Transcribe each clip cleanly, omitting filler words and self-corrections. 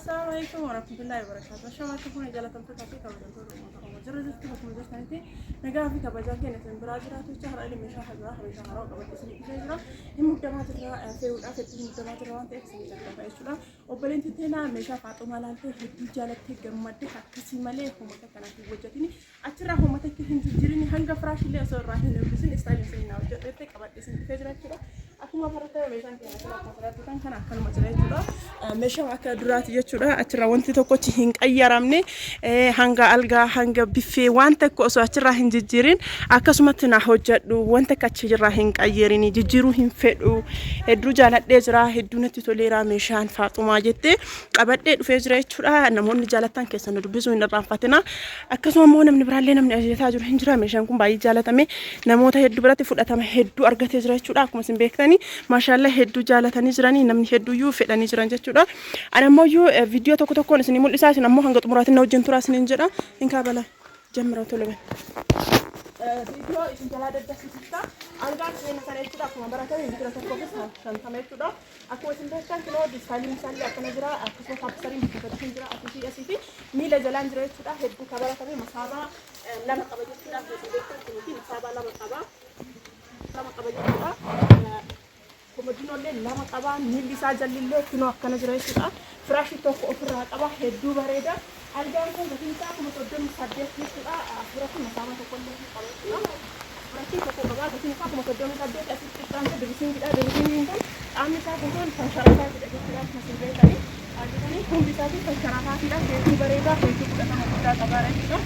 Assalaamu alaikum warahmatullahi wabarakatuh. Ashama akka fuune jaalatamtootaa fi kabajamtoota uummata Oromoo jirra jirtu bakkuma jirtanitti nagaa fi kabajaa keenya isin biraa jiraatu jecha har'a illee meeshaa haaraa meeshaa haaraa qabadhee isin dhufee jira. Hin muddamaa jirra fe'uudhaaf hedduu muddamaa jirra waan ta'eef isin jalqaba jechuudha. Obboleettiin teenaa meeshaa faaxumaa laaltee hedduu jaalattee gammadde akkasii malee uummata kanaaf hin hojjetini. Achirraa homa takka hin jijjiirin hanga firaashillee osoo irraa hin hir'isin istaayilii isin naa hojjedhetti qabadhe isin dhufee jira jechuudha. Akkuma baratame meeshaan keenya kun akkuma asirratti kan kana akkanuma jira jechuudha. Meeshaan akka duraati jechuudha. Achirraa wanti tokkochi hin qayyaramne hanga algaa hanga biffee waan tokko osoo achirraa hin jijjiirin akkasumatti naa hojjedhu wanta akka achirraa hin qayyarin jijjiiruu hin fedhu hedduu jaaladhee jira hedduu natti toleera meeshaan faaxumaa jettee qabadhee dhufee jira jechuudha. Namoonni jaalattan keessan na dubbisuu hin irraanfatina. Akkasuma immoo namni biraallee namni ajajataa jiru hin jira. Meeshaan kun baay'ee jaalatame namoota hedduu biratti fudhatama hedduu argatee jira jechuudha. Akkuma isin beektani maashaallaa hedduu jaalatanii jiranii namni hedduuyyuu fedhanii jiran jechuudha. Ani ammoo iyyuu viidiyoo tokko tokkoon isinii mul'isaa isin ammoo hanga xumuraatiin na wajjin turaa isiniin jedha. Hin kaabala jammira tole ban. Viidiyoo isin jalaa daddafsisiista. Algaan keenya kana jechuudha akkuma baratame meetira 1.50 jechuudha. Akkuma isin beektan kunoo diistaaliin isaallee akkana jira akkasuma taappistariin bakka sadii jira asii fi asii fi miila jalaan jira jechuudha hedduu ka baratame masaabaa lama qaba jechuudha akkuma isin beektan kunuuti masaabaa lama qaba lama qaba jechuudha komodinoollee lama qaba miilli isaa jallillee kunoo akkana jira jechuudha firaashii tokko ofirraa qaba hedduu bareeda Algaan kun gatiin isaa 38,000 jechuudha. Asirratti masaabaa tokkollee hin qaba jechuudha. Asirratti tokko qaba. Gatiin isaa 38,000 asitti xiqqaante dirisiingidha. Dirisiingiin kun qaamni isaa guutuun kan sharafaatidha jechuudha. Akkuma isin beektanii argitanii hundi isaatii kan sharafaatidha. Hedduu bareedaa hedduu fudhatama guddaa qaba jechuudha.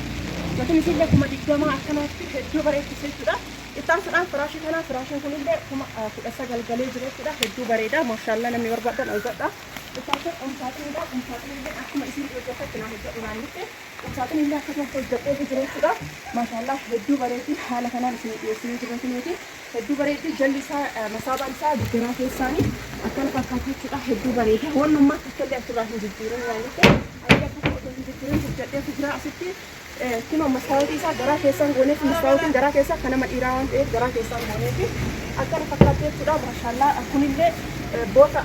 Gatiin isiillee 20,000 akkanaatti hedduu bareechise jechuudha. Itti aansuudhaan firaashii kana firaashiin kunillee 19,000 galee jira jechuudha. Hedduu bareeda. Maashaallaa namni barbaadan argadha. Qumsaaxin qumsaaxinidha. Qumsaaxinillee akkuma isiin hojjettetti naa hojjedhu naan jette. Qumsaaxinillee akkasuma hojjedheefi jira jechuudha. Maashaallah hedduu bareeddi haala kanaan isin dhiyeessinee jirra kunuuti. Hedduu bareeddi jalli isaa masaabaan isaa garaa keessaanii akkana fakkaata jechuudha. Hedduu bareeda. Wannummaa takkallee asirraa hin jijjiirin naan jette. Ani akkasuma osoo hin jijjiirin hojjedheefi jira asitti. Kunoo mastaawotii isaa garaa keessaan gooneef mastaawotiin garaa keessaa kan nama dhiiraa waan ta'eef garaa keessaan gooneef akkana fakkaatti jechuudha. Maashaallaa kunillee boota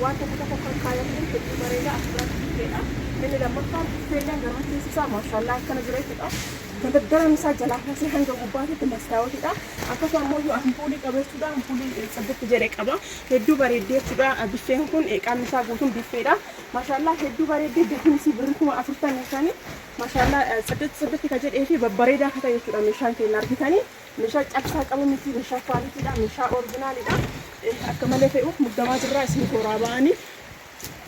waan tokko tokko kan kaayatan hedduu bareeda asirratti buffeedha. Inni lammaffaan buffeelleen garaa keessi isaa maashaallaa akkana jira jechuudha. Dardaraan isaa jalaa kaasee hanga gubbaatitti mastaawotiidha. Akkasuma immoo yoo ampuulii qaba jechuudha. Ampuulii sirriitti jedhe qaba. Hedduu bareeddi jechuudha. Buffeen kun qaamni isaa guutuun buffeedha. Maashaallaa hedduu bareeddi gatiin isii birrii 45,000. Mashallah tsiddit tsiddit ka jedhee fi babbareedaa ka ta'e jechuudha meeshaan keenya argitanii meeshaa cabsaa qabu miti meeshaa kwaalitiidha meeshaa orijinaaliidha akka malee fe'uuf muddamaa jirraa isin kooraa ba'anii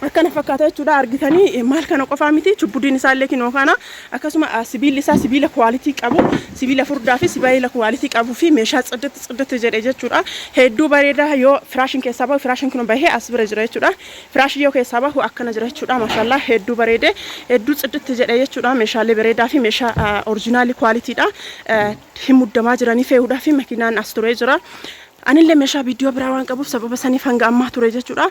akkana fakkaata jechuudha argitanii maal kana qofaa miti chubbudiin isaallee kinoo kana akkasuma sibiilli isaa sibiila kwaalitii qabu sibiila furdaa fi sibiila kwaalitii qabuu fi meeshaa tsiddit tsiddit jedhe jechuudha hedduu bareedaa yoo firaashin keessaa bahu firaashin kun bahee as bira jira jechuudha Firaashii yoo keessaa bahu akkana jira jechuudha. Maashaallah hedduu bareede hedduu tsidditti jedhe jechuudha. Meeshaalee bareedaa fi meeshaa orijinaalii kwaalitiidha. Hin muddamaa jiranii fe'uudhaa fi makiinaan as turee jira. Anillee meeshaa viidiyoo biraa waan qabuuf sababa saniif hanga ammaa ture jechuudha.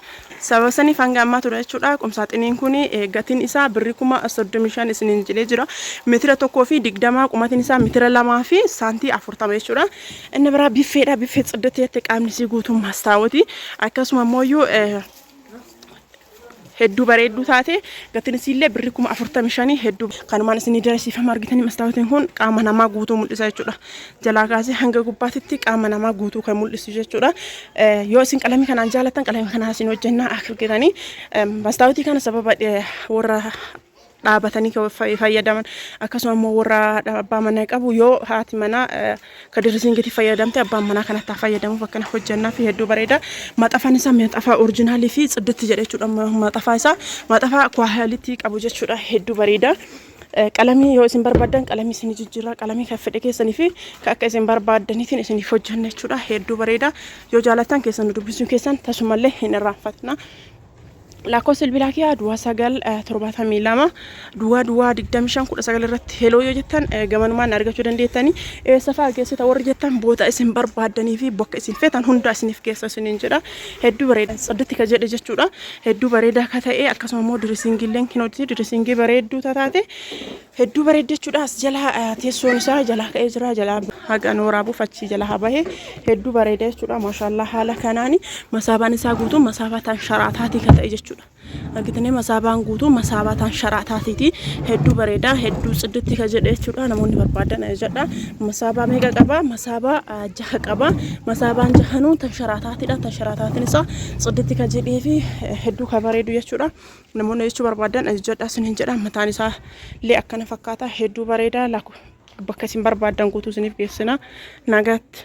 Sababa saniif hanga ammaa ture jechuudha. Qumsaaxiniin kun gatiin isaa birrii 35,000 isiniin jedhee jira. Meetira 1.20 qumatiin isaa meetira 2 fi saantii 40 jechuudha. Inni biraa biffeedha. Biffee tsiddatti jette qaamni isii guutuun mastaawoti. Akkasuma immoo hedduu bareedduu taate gatiin isiillee birrii 45,000 hedduu kanumaan isinii darasiifama argitanii mastaawotiin kun qaama namaa guutuu mul'isa jechuudha. Jalaa kaasee hanga gubbaatitti qaama namaa guutuu kan mul'isu jechuudha. Yoo isin qalamii kanaan jaalattan qalamii kanaan isin hojjennaa akka argitanii mastaawotii kana sababa warra dhaabatanii fayyadaman akkasuma immoo warra abbaa manaa qabu yoo haati manaa ka dirisiingitti fayyadamte abbaan manaa kanatti haa fayyadamuuf akkana hojjannaa fi hedduu bareeda. Maxafaan isaa maxafaa orijinaalii fi tsiddatti jedha jechuudha. Maxafaa isaa maxafaa kwaalitii qabu jechuudha hedduu bareeda. Qalamii yoo isin barbaaddan qalamii isin jijjiirraa qalamii kan fedhe keessanii fi kan akka isin barbaaddaniitiin isiniif hojjanna jechuudha hedduu bareeda. Yoo jaalattan keessan nu dubbisuun keessan tasumallee hin irraanfatina. Lakkoofsa bilbilaa kiyyaa 09 72 00 25 19 irratti heloo yoo jettan gamanumaan argachuu dandeettanii eessa fa'aa geessita warri jettan boota isin barbaaddanii fi bakka isin feetan hunda isiniif geessa isiniin jedha. Hedduu bareeda saddetti ka jedhe jechuudha. Hedduu bareedaa ka ta'e akkasuma immoo direesiingiilleen kinooti direesiingii bareedduu taate hedduu bareeddi jechuudha. As jala teessoon isaa jalaa ka'ee jira jalaa haga nooraabuuf achii jala haa bahe hedduu bareeda jechuudha. Maashaallaa haala kanaani masaabaan isaa guutuun masaabaa tan sharaataatii ka ta'e jechuudha. jechuudha. Argitanii masaabaan guutuu masaabaa taan sharaa taatiiti. Hedduu bareeda, hedduu tsidditti ka jedhe jechuudha. Namoonni barbaadan ajajadha. Masaabaa meeqa qaba? Masaabaa jaha qaba. Masaabaan jahanuu tan sharaa taatidha. Tan sharaa taatiin isaa tsidditti ka jedhee fi hedduu ka bareedu jechuudha. Namoonni jechuu barbaadan ajajadha isiniin jedha. Mataan isaa illee akkana fakkaata. Hedduu bareeda. Bakka isin barbaadan guutuu isiniif geessina. Nagaatti.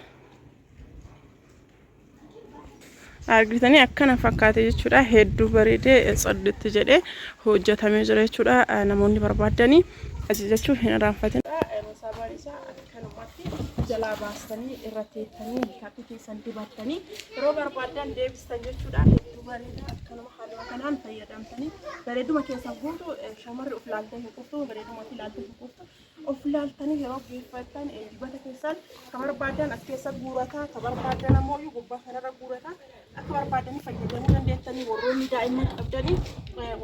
Argitanii akkana fakkaate jechuudha. Hedduu bareedee tsadditti jedhee hojjetamee jira jechuudha. Namoonni barbaaddanii ajajachuu hin irraanfatin. Masaabaan isaa akkanumatti jalaa baastanii irra teettanii meekaappii keessan dibattanii yeroo barbaaddan deebistan jechuudha. Hedduu bareeda akkanuma haaluma kanaan fayyadamtanii bareeduma keessan guutuu shamarri of laaltee hin quftu bareeduma ofii laaltee hin quftu. Of laaltanii yeroo geeffattan dibata keessan ka barbaadan as keessa guurataa ka barbaadan ammoo gubbaa kanarra guurataa akka barbaadanii fayyadamuu dandeettanii warroonni daa'imman qabdanii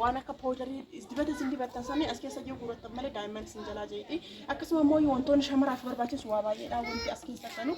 waan akka poodarii dibata isin dibattan sanii as keessa yoo guurattan malee daa'imman isin jalaa jeeqi. Akkasuma immoo wantoonni shamaraaf barbaachisu waa baay'eedha wanti as keessa galu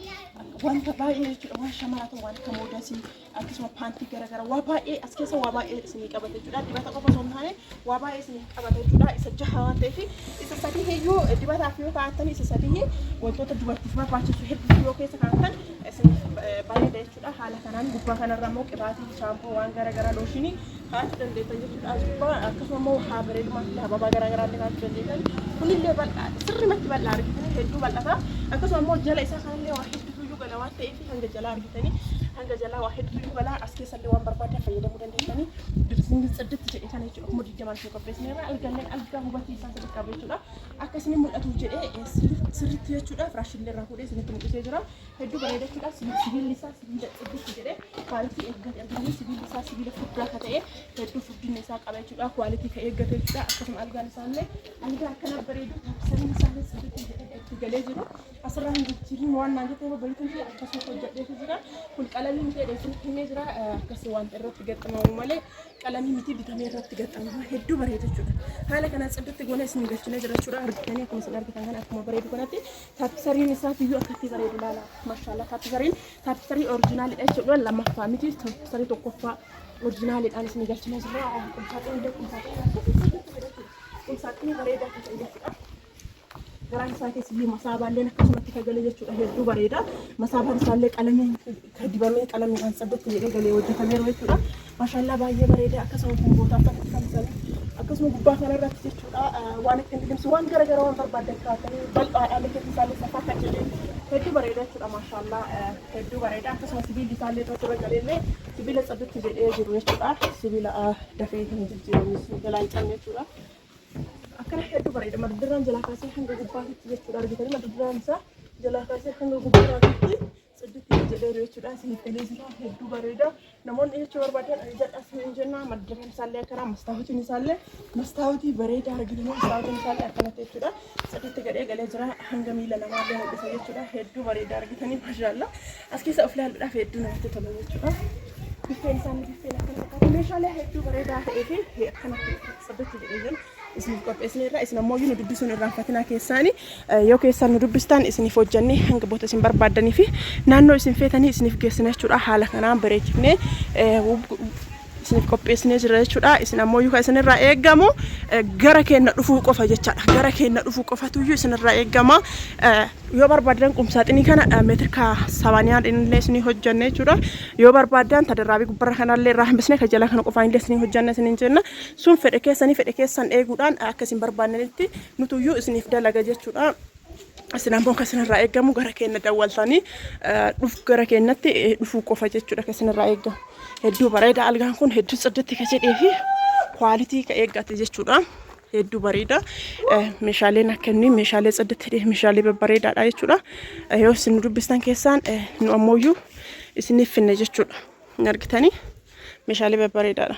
wanta baay'ee jechuudha waan shamaraa ta'u waan akka moodasii akkasuma paantii garaagaraa waa baay'ee as keessa waa baay'ee isinii qabata jechuudha. Dibata qofa osoo hin taane waa baay'ee isinii qabata jechuudha. Isa jaha waan ta'eef isa sadii iyyuu dibataaf yoo kaa'attan isa sadii wantoota dubartiif barbaachisu hedduu yoo keessa kaa'attan isiniif bareeda jechuudha. Haala kanaan gubbaa kanarra immoo qibaatii, shaampoo waan garaagaraa looshinii kaa'achuu dandeettan jechuudha. As gubbaa akkasuma immoo haa bareedumaa fi hababaa garaagaraa illee kaa'achuu dandeettan. Kunillee bal'aa sirrimatti bal'aa argitanii hedduu bal'ata. Akkasuma immoo jala isaa kanallee waa hedduutu iyyuu gala waan ta'eef hanga jalaa argitanii hanga jalaa waa hedduutu iyyuu galaa as keessa illee waan barbaadan fayyadamuu dandeessanii dirsiin tsidditti jedhe kana jechuudha kuma digdamaan isin qopheessineerra algalleen algaa hubatii isaa sirriitti qaba jechuudha akka isin mul'atuuf jedhee sirriitti jechuudha firaashillee irraa fuudhee isinitti mul'isee jira hedduu bareeda jechuudha sibiilli isaa sibiila tsidditti jedhe kwaalitii eeggate argitanii sibiilli isaa sibiila furdaa ka ta'e hedduu furdinni isaa qaba jechuudha kwaalitii ka eeggate jechuudha akkasuma algaan isaallee algaa akkana bareedu taapsariin isaallee sirriitti jedhee itti galee jiru Asirraa hin jijjiirin waan naan jette obboleettiin kiyya akkasuma hojjedheetu jira. Kun qalamii miti jedhee isinitti himee jira. Akkas wanta irratti gaxxamamu malee qalamii miti bitamee irratti gaxxamama. Hedduu bareeda jechuudha. Haala kanaan tsidditti goonee isin galchinee jira jechuudha. Argitanii akkuma isin argitan kana akkuma bareedu kanatti taappisariin isaa biyyuu akkatti bareedu laala. Maashaallah taappisariin taappisarii orijinaalidha jechuudha. Lammaffaa miti taappisarii tokkoffaa orijinaaliidhaan isin galchinee jira. Qumsaaxinii illee qumsaaxinii qumsaaxinii bareedaa kan ta'e jechuudha. Garaan isaa keessa iyyuu masaabaalleen akkasumatti kan gale jechuudha hedduu bareeda. Masaabaan isaallee qalamiin kan dibamee qalamiidhaan saddetti jedhee galee hojjetameeru jechuudha. Maashaallaa baay'ee bareeda akkasuma kun bootaa kanatti kan isaanii akkasuma gubbaa kanarratti jechuudha waan ittiin liqimsu waan gara gara waan barbaadan kaa'atanii bal'aadha likeetti isaallee safaa kan jedhee hedduu bareeda jechuudha maashaallaa hedduu bareeda akkasuma sibiilli isaallee irratti irra galeellee sibiila saddetti jedhee jiru jechuudha sibiila dafee hin jijjiiramne jalaa hin cabne jechuudha. Akkana hedduu bareeda. Mata-duraan jalaa kaasee hanga gubbaatitti jechuudha argitanii mata-duraan isaa jalaa kaasee hanga gubbaatitti tsidditti jedheeru jechuudha. Isiniif galee jira hedduu bareeda. Namoonni jechuu barbaadan ajajadha isiniin jenna. Mata-duraan isaallee akkana mastaawotiin isaallee mastaawotii bareeda argitanii mastaawotiin isaallee akkanatti jechuudha. Tsidditti gadhee galee jira hanga miila namaallee mul'isa jechuudha. Hedduu bareeda argitanii mashaalla. As keessa of ilaaluudhaaf hedduu namatti tola jechuudha. Biffeen isaanii biffeen akkana fakkaata. Meeshaalee hedduu bareedaa ta'ee fi akkanatti Sirriitti jedhee jiru isiniif qopheessineerra isin ammoo nu dubbisuun irraanfatinaa keessaani yoo keessaan nu dubbistan isiniif hojjannee hanga boota isin barbaaddanii fi naannoo isin feetanii isiniif geessina jechuudha haala kanaan bareechifnee isiniif qopheessinee jira jechuudha isin ammoo kan isinirraa eegamu gara keenya dhufuu qofa jechaadha gara keenya dhufuu qofatuyyuu isinirraa eegama Yoo barbaaddan qumsaaxinii kana meetirka sabaaniyaa illee isinii hojjanne jechuudha. Yoo barbaaddan tadarraabii gubbarra kanallee irraa hambisne kan jala kana qofaan illee isinii hojjanna isiniin jenna. Sun fedhe keessanii fedhe keessan eeguudhaan akka isin barbaadanitti nutuyyuu isiniif dalaga jechuudha. Isin ammoo kan isinirraa eegamu gara keenya dawwaltanii dhuf gara keenyatti dhufuu qofa jechuudha kan isinirraa eegamu. Hedduu bareeda algaan kun hedduu tsidditti ka jedhee fi kwaalitii ka eeggate jechuudha. Hedduu bareeda. Meeshaaleen akka inni meeshaalee tsidditti hidhee meeshaalee babbareedaadha jechuudha. Yoo isin nu dubbistan keessaan nu ammooyyuu isiniif finne jechuudha. Hin argitanii meeshaalee babbareedaadha.